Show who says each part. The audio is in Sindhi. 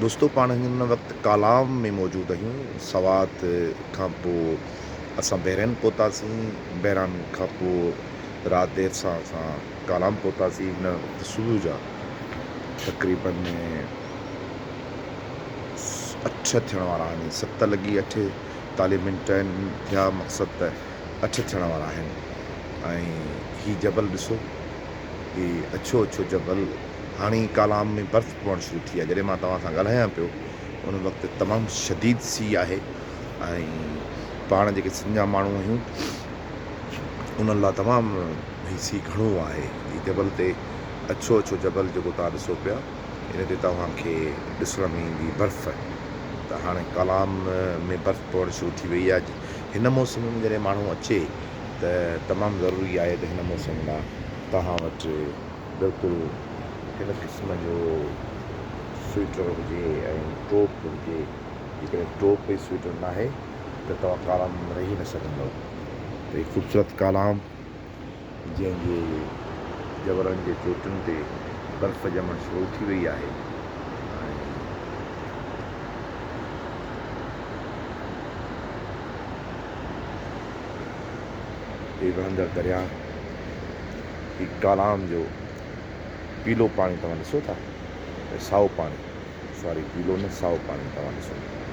Speaker 1: دوستو پاڻ هن وقت ڪالام ۾ موجود آهيون سوات کان پوء اسان بحرين پهتاسين بحران کان پوء رات دير سان اسان ڪالام پهتاسين هن وقت صبح جا تقريبن اٺ ٿيڻ وارا آهن ست لڳي اٺيتاليهه منٽ ٿيا مقصد ته اٺ ٿيڻ وارا آهن ۽ هي جبل ڏسو هي اڇو اڇو جبل هاڻي ڪالام ۾ برف پوڻ شروع ٿي آهي جڏهن مان توهان سان ڳالهايان پيو ان وقت تمام شديد سيء آهي ۽ پاڻ جيڪي سنڌ جا ماڻهو آهيون انهن لاء تمام هي سيء گهڻو آهي هي جبل تي اڇو اڇو جبل جيڪو توهان ڏسو پيا ان تي توهان کي ڏسڻ ۾ ايندي برف ته هاڻي ڪالام ۾ برف پوڻ شروع ٿي وئي آهي هن موسم ۾ جڏهن ماڻهو اچي ته تمام ضروري آهي ته هن موسم لاء توهان وٽ بلڪل هن قسم جو سوئيٽر هجي ۽ ٽوپ هجي جيڪڏهن ٽوپ ۽ سوئيٽر ناهي ته توهان ڪالام ۾ رهي نه سگهندؤ ته هي خوبصورت ڪالام جنهن جي جبلن جي چوٽين تي برف ڄمڻ شروع ٿي وئي آهي ۽ هي وهندڙ درياهه هي ڪالام جو پيلو پاڻي توهان ڏسو ٿا سائو پاڻي سوري پيلو نه سائو پاڻي توهان ڏسو.